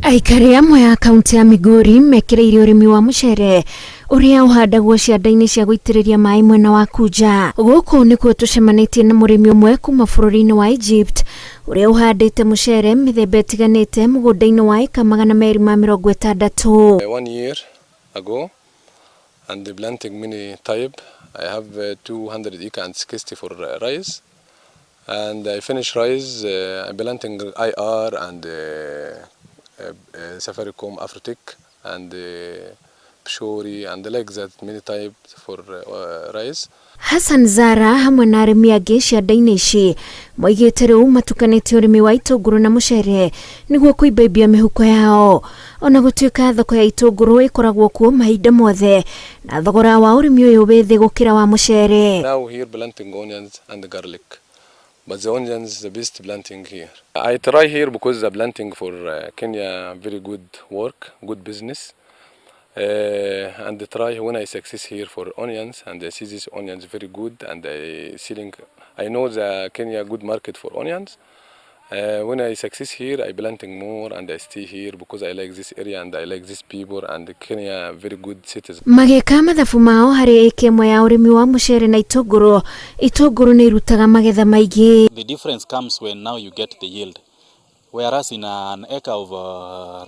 Aikari amwe a kaunti ya Migori mekĩrĩire ũrĩmi wa mũcere ũrĩa ũhandagwo cianda-inĩ cia gũitĩrĩria maĩ mwena wa Kuja. Gũkũ nĩkuo tũcemanĩtie na mũrĩmi ũmwe kuma bũrũri-inĩ wa Egypt ũrĩa ũhandĩte mũcere mĩthemba ĩtiganĩte mũgũnda-inĩ wa ĩka 260. One year ago and planting many type. I have 200 acre and 60 for rice, and I finish rice. I'm planting IR and Safaricom, Afrotech and Pshori and like that many type for rice. Hassan Zara hamwe na arĩmi angĩ cianda-inĩ ici moigĩte rĩu matukanĩtie ũrĩmi wa itũngũrũ na mũcere nĩguo kũimbaimbia mĩhuko yao. Ona gũtuĩka thoko ya itũngũrũ ĩkoragwo kuo mahinda mothe na thogora wa ũrĩmi ũyũ wĩ thĩ gũkĩra wa mũcere. Now here planting onions and garlic, but the onions the best planting here. I try here because the planting for Kenya very good work, good business. And try when I success here for onions, and I see this onions very good, and I selling. I know the Kenya good market for onions. When I success here, I planting more and I stay here because I like this area and I like this people and Kenya very good citizen. Magĩka mathabu mao harĩ ĩka ĩmwe ya ũrĩmi wa mũcere na itũngũrũ, itũngũrũ nĩ irutaga magetha maingĩ. The difference comes when now you get the yield. Whereas in an acre of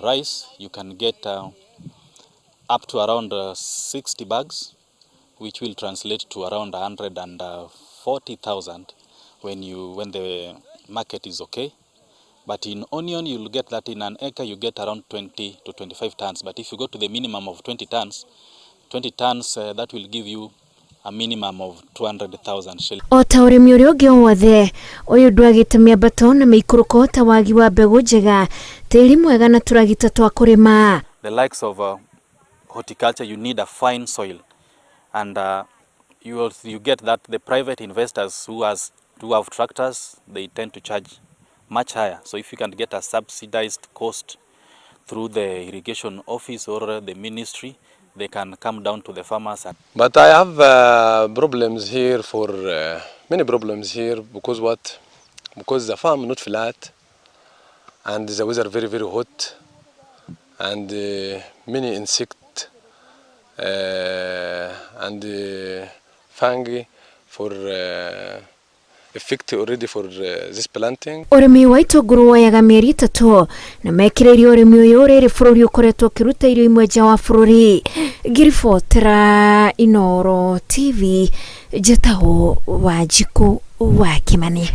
rice, you can get up to around 60 bags, which will translate to around 140,000 when the market is okay. But in onion, you'll get that in an acre, you get around 20 to 25 tons. But if you go to the minimum of 20 tons, 20 tons, that will give you a minimum of 200,000 shillings. O ta ũrĩmi ũrĩa ũngĩ o wothe, ũyũ ndwagĩte mĩambato na mĩikũrũko ta wagi wa mbegũ njega, tĩri mwega na tũragita twa kũrĩma. The likes of horticulture, you need a fine soil, and you get that the private investors who have tractors, they tend to charge much higher. So if you can get a subsidized cost through the irrigation office or the ministry, they can come down to the farmers and But I have problems here for many problems here because what? Because the farm not flat and the weather very very hot and many insect and fungi for effect already for this planting. Ũrĩmi wa itũngũrũ woyaga mĩeri 3 na mekĩrĩirie ũrĩmi ũyũ rĩrĩ bũrũri ũkoretwo ũkĩruta irio imwe nja wa bũrũri. Ngĩribotera Inooro TV, njĩtagwo Wanjikũ wa Kĩmani.